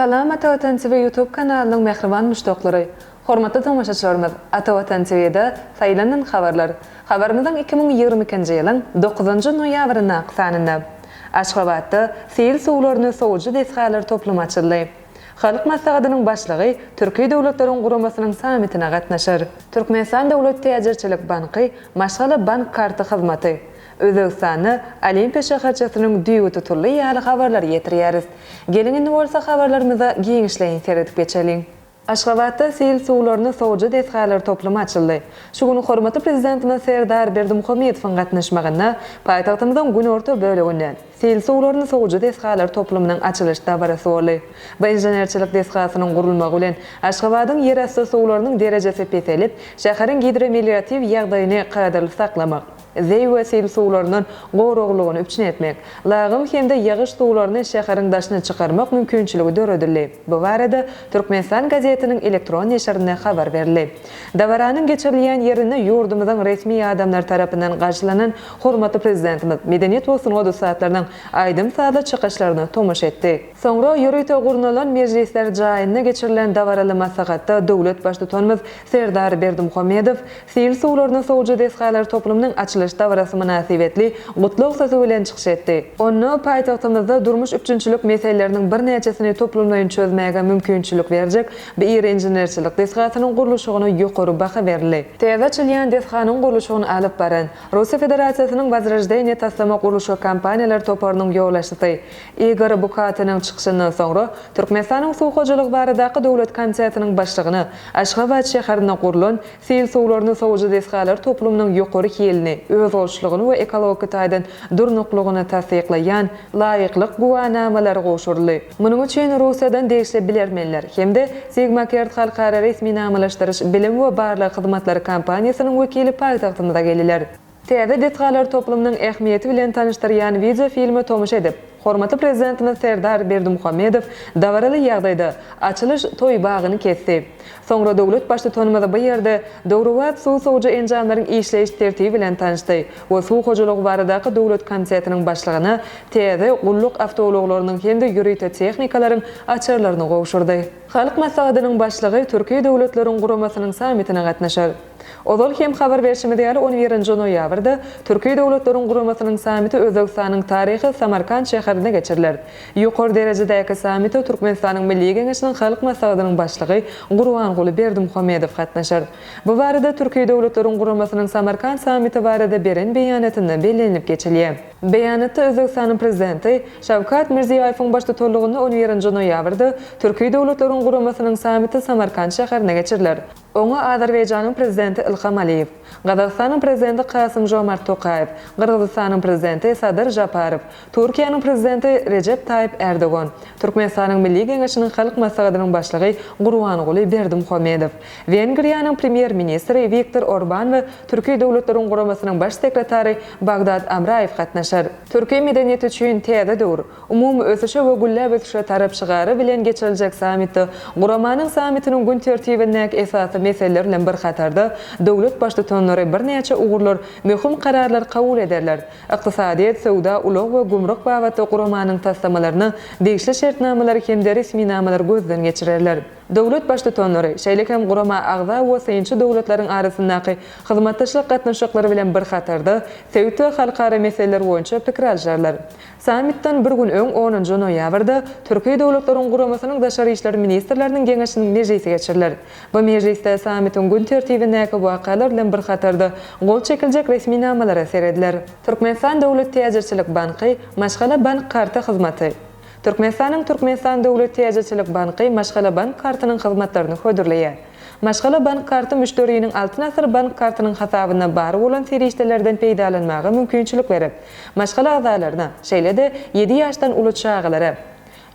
Salam Ata Watan TV YouTube kanalynyň mähriban muşdaklary! Hormatly tomaşaçylarymyz, Ata Watan TV-de Saýlanan habarlar habarymyzyň 2022-nji ýylyň dokuzynjy noýabryndaky sanynda Aşgabatda sil suwlaryny sowujy desgalar toplumy açyldy. Halk Maslahatynyň Başlygy Türki Döwletleriň Guramasynyň sammitine gatnaşar. Türkmenistan Döwlet täjirçilik banky Maşgala bank karty hyzmaty, Özbegistanda Olimpiýa şäherçesiniň düýbi tutuldy ýaly habarlary ýetirýäris. Geliň indi bolsa habarlarymyza giňişleýin seredip geçeliň. Aşgabatda sil suwlaryny sowujy desgalar toplumy açyldy. Şu gün hormatly Prezidentimiz Serdar Berdimuhamedowyň gatnaşmagynda paýtagtymyzyň günorta böleginde sil suwlaryny sowujy desgalar toplumynyň açylyş dabarasy boldy. Bu inženerçilik desgasynyň gurulmagy bilen Aşgabadyň ýerasty suwlarynyň derejesi peselip, şäheriň gidromelioratiw ýagdaýyny kadaly saklamak, zeý we sil suwlaryndan goraglylygyny üpjün etmek, lagym hem-de ýagyş suwlaryny şäheriň daşyna çykarmak mümkinçiligi döredildi. Bu barada Türkmenistan gazetiniň elektron neşirinde habar berildi. Dabaranyň geçirilýän ýerinde ýurdumyzyň resmi adamlary tarapyndan garşylanan hormatly Prezidentimiz medeniýet we sungat ussatlarynyň aýdym-sazly çykyşlaryna tomaşa etdi. Soňra ýörite gurnalan mejlisler jaýynda geçirilen dabaraly maslahatda döwlet Baştutanymyz Serdar Berdimuhamedow sil suwlaryny sowujy desgalar toplumynyň açylyş dabarasy mynasybetli gutlag sözi bilen çykyş etdi. Onda paýtagtymyzda durmuş üpjünçilik meseleleriniň birnäçesini toplumlaýyn çözmäge mümkinçilik berjek bu iri inženerçilik desgasynyň gurluşygyna ýokary baha berildi. Täze açylýan desganyň gurluşygyny alyp baran Russiýa Federasiýasynyň Wozroždeniýe taslama gurluşyk kompaniýalar toparynyň ýolbaşçysy Igor Bukatiniň çykyşyndan soňra, Türkmenistanyň Suw hojalygy baradaky döwlet komitetiniň başlygyna Aşgabat şäherinde gurlan sil suwlaryny sowujy desgalar toplumynyň ýokary hilini, özboluşlygyny we ekologik taýdan durnuklygyny tassyklaýan laýyklyk güwänamalary gowşuryldy. Munuň üçin Russiýadan degişli bilermenler hem-de Sigmakert halkara resminamalaşdyryş bilim we barlag hyzmatlary kompaniýasynyň wekili paýtagtymyza geldiler. Täze desgalar toplumynyň ähmiýeti bilen tanyşdyrýan wideofilme tomaşa edip, hormatly Prezidentimiz Serdar Berdimuhamedow dabaraly ýagdaýda açylyş toý bagyny kesdi. Soňra döwlet Baştutanymyz bu ýerde döwrebap suw sowujy enjamlaryň işleýiş tertibi bilen tanyşdy we Suw hojalygy baradaky döwlet komitetiniň başlygyna täze gulluk awtoulaglarynyň hem-de ýörite tehnikalaryň açarlaryny gowşurdy. Halk Maslahatynyň Başlygy Türki Döwletleriň Guramasynyň sammitine gatnaşar. Ozal hem habar berşimiz ýaly, on birinji noýabrda Türki Döwletleriň Guramasynyň sammiti Özbegistanyň taryhy Samarkant şäherinde geçiriler. Ýokary derejedäki sammite Türkmenistanyň Milli Geňeşiniň Halk Maslahatynyň Başlygy Gurbanguly Berdimuhamedow gatnaşar. Bu barada Türki Döwletleriň Guramasynyň Samarkant sammiti barada beren beýanatynda bellenilip geçilýär. Beýanatda Özbegistanyň Prezidenti Şawkat Mirziýoýewiň baştutanlygynda on birinji noýabrda Türki Döwletleriň Guramasynyň sammiti Samarkant şäherinde geçiriler. Oňa Azerbaýjanyň Prezidenti Ilham Aliýew, Gazagystanyň Prezidenti Kasym-Žomart Tokaýew, Gyrgyzystanyň Prezidenti Sadyr Žaparow, Türkiýäniň Prezidenti Rejep Taýyp Ärdogan, Türkmenistanyň Milli Geňeşiniň Halk Maslahatynyň Başlygy Gurbanguly Berdimuhamedow, Wengriýanyň Premýer-ministri Wiktor Orban we Türki Döwletleriň Guramasynyň Baş sekretary Bagdad Amraýew gatnaşar. Türki medeniýeti üçin täze döwür, Umumy ösüşe we gülläp ösüşe tarap şygary bilen geçiriljek sammitde guramanyň sammitiniň gün tertibindäki esasy meseleler bilen bir hatarda döwlet Baştutanlary birnäçe ugurlar möhüm kararlar kabul ederler. Ykdysadyýet, söwda, ulag we gümrük babatda guramanyň taslamalaryna degişli şertnamalary hem-de resminamalary gözden geçirerler. Döwlet Baştutanlary, şeýle hem gurama agza we synçy döwletleriň arasyndaky hyzmatdaşlyk gatnaşyklary bilen bir hatarda sebit we halkara meseleler boýunça pikir alşarlar. Sammitden bir gün öň, onunjy noýabrda Türki Döwletleriň Guramasynyň Daşary işler ministrleriniň geňeşiniň mejlisi geçiriler. Bu mejlisde sammitiň gün tertibindäki wakalar bilen bir hatarda gol çekiljek resminamalara serediler. Türkmenistan Döwlet täjirçilik banky Maşgala bank karty hyzmaty Türkmenistanyň Türkmenistan Döwlet täjirçilik banky Maşgala bank kartynyň hyzmatlaryny hödürleýär. Maşgala bank karty müşderiniň Altyn asyr bank kartynyň hasabynda bar bolan serişdelerden peýdalanmaga mümkinçilik berip, maşgala agzalaryna, şeýle-de ýedi ýaşdan uly çagalara,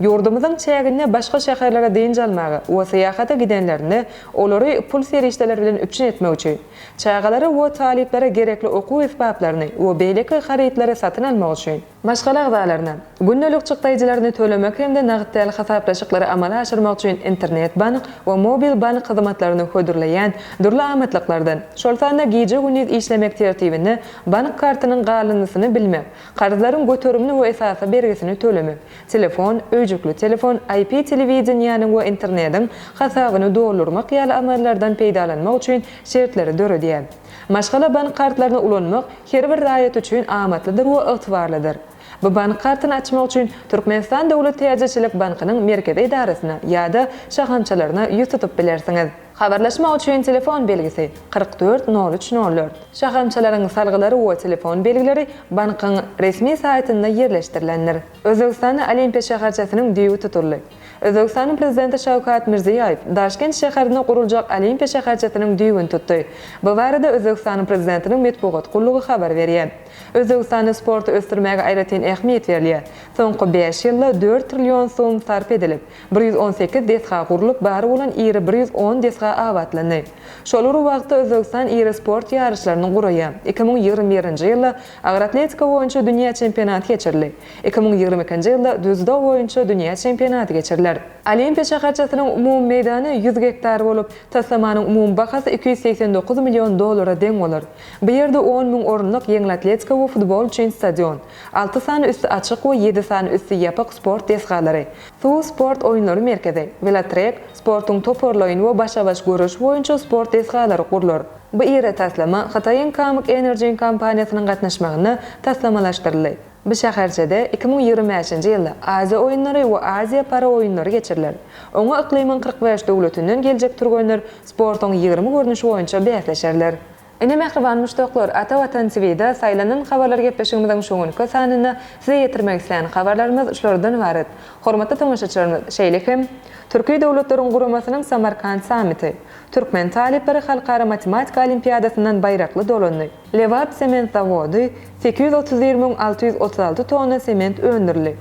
ýurdumyzyň çäginde başga şäherlere dynç almaga we syýahata gidenlerinde olary pul serişdeleri bilen üpjün etmek üçin, çagalara we talyplara gerekli okuw esbaplaryny we beýleki harytlary satyn almak üçin. Maşgala agzalaryna, gündelik çykdaýjylaryny tölemek hem-de nagt däl hasaplaşyklary amala aşyrmak üçin internet-bank we mobil-bank hyzmatlaryny hödürleýän dürli amatlyklardan, şol sanda gije-gündiz işlemek tertibinde bank kartynyň galyndysyny bilmek, karzlaryň göterimini we esasy bergisini tölemek, telefon, öýjük. Öýjükli telefon, IP telewideniýäniň we internediň hasabyny doldurmak ýaly amallardan peýdalanmak üçin şertleri döredýär. Maşgala bank kartlaryny ulanmak her bir raýat üçin amatlydyr we ygtybarlydyr. Bu bank kartyny açmak üçin Türkmenistan döwlet täjirçilik bankynyň merkezi edarasyna ýa-da şahamçalaryna ýüz tutup bilersiňiz. Habarlaşmak üçin telefon belgisi, 44 nol üç nol dört. Şahamçalaryň salgylary we telefon belgileri bankyň resmi saýtynda ýerleşdirilendir. Özbegistanda Olimpiýa şäherçesiniň düýbi tutuldy. Özbegistanyň Prezidenti Şawkat Mirziýoýew Daşkent şäherinde guruljak Olimpiýa şäherçesiniň düýbüni tutdy. Bu barada Özbegistanyň Prezidentiniň metbugat gullugy habar berýär. Özbegistanda sporty ösdürmäge aýratyn ähmiýet berilýär. Soňky bäş ýylda dört trillion sum sarp edilip, 118 desga gurlup, bar bolan iri 110 desga abatlandy. Şol bir wagtda Özbegistan iri sport ýaryşlaryny guraýar. 2021-nji ýylda agyr atletika boýunça dünýä çempionaty geçirildi. 2022-nji ýylda dzýudo boýunça dünýä çempionaty geçiriler. Olimpiýa şäherçesiniň umumy meýdany 100 gektar bolup, taslamanyň umumy bahasy 289 million dollara deň bolar. Bu ýerde on müň orunlyk ýeňil atletika we futbol üçin stadion, alty sany üsti açyk we ýedi sany üsti ýapyk sport desgalary, suw sport oýunlary merkezi, welotrek, sportuň toparlaýyn we başa-baş göreş boýunça sport desgalary gurlar. Bu iri taslama Hytaýyň Kamk Energy kompaniýasynyň gatnaşmagynda taslamalaşdyryldy. Bu şäherçede 2025-nji ýylda Aziýa oýunlary we Aziýa paraoýunlary geçiriler. Oňa yklymyň 45 döwletinden geljek türgenler sportuň 20 görnüşi boýunça bäsleşerler. Ine mähriban muşdaklar, Ata Watan TVde saýlanan habarlar gepleşigimiziň şu günki sanynda size ýetirmek islän habarlarymyz şulardan ybarat. Hormatly tomaşaçylarymyz, şeýle hem, Türki Döwletleriň Guramasynyň Samarkant sammiti, Türkmen talyplary halkara matematika olimpiadasyndan baýrakly dolandy. Lebap sement zawody 831 636 tonna sement öndürildi.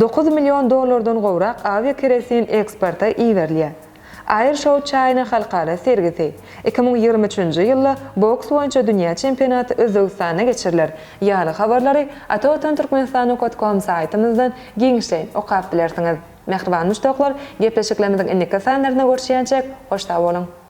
9 million dollardan gowrak awiakerosin eksporta iberilýär. Air Show China halkara sergisi, 2023-nji ýylda boks boýunça dünýä çempionaty Özbegistanda geçiriler ýaly habarlary Atavatan Türkmenistan com saýtymyzdan giňişleýin okap bilersiňiz. Mähriban muşdaklar, gepleşiklerimiziň indiki sanlarynda görüşýänçäk, hoş sag boluň!